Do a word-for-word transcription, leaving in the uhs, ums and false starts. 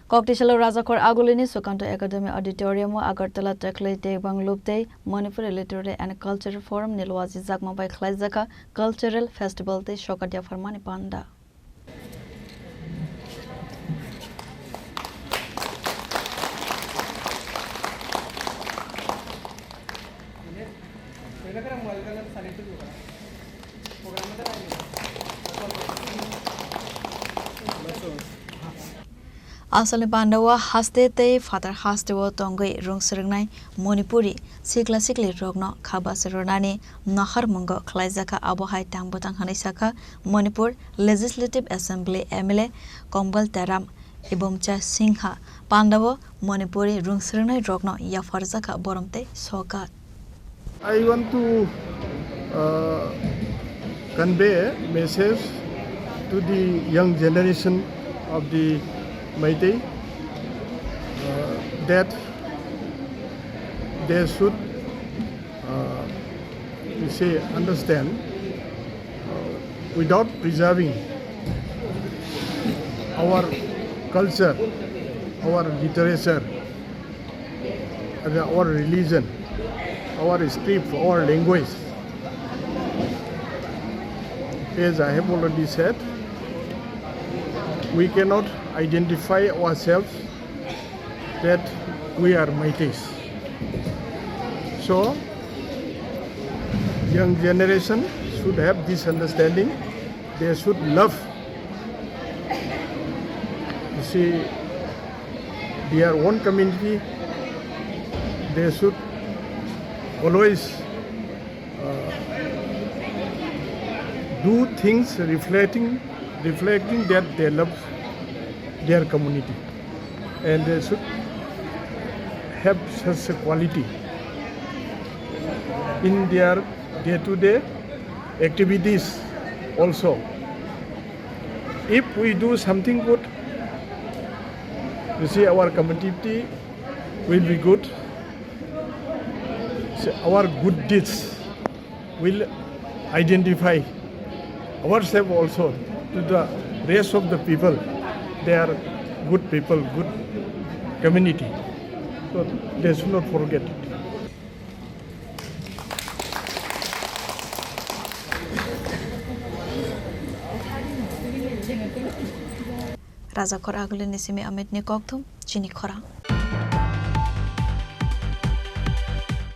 Koktisalo Rajakhor Agulini Sukanto Academy Auditorium o Agartala Teklai Tegbang Lubtei Manipuri Literary and Cultural Forum ni luaji jakma bai khlaijak kha Cultural Festival tei Sokat Yapharmani Panda. Asalni panda o haste tei phatar haste o tongwi rwng swrwngnai Manipuri sikla sikli rokno kha basa rwnani naharmungo khlaijakha, abo hai tang bwtang hwnwi sakha Manipur Legislative Assembly M L A Kombal Teram Ibomcha Singha. Panda o Manipuri rwng swrwngnai rokno yapharjakha borom tei sokat. I want to, uh, convey a message to the young generation of the Meitei, uh, that they should, uh, you say, understand, uh, without preserving our culture, our literature, and our religion, our script, our language. As I have already said, we cannot identify ourselves that we are Meiteis. So, young generation should have this understanding. They should love, you see, their own community. They should always, uh, do things reflecting, reflecting that they love their community, and they should have such a quality in their day-to-day activities also. If we do something good, you see, our community will be good. So our good deeds will identify ourselves also to the rest of the people. They are good people, good community. So they should not forget it. Rajakhor Agulini simi Amit ni kokthum, chini khorang.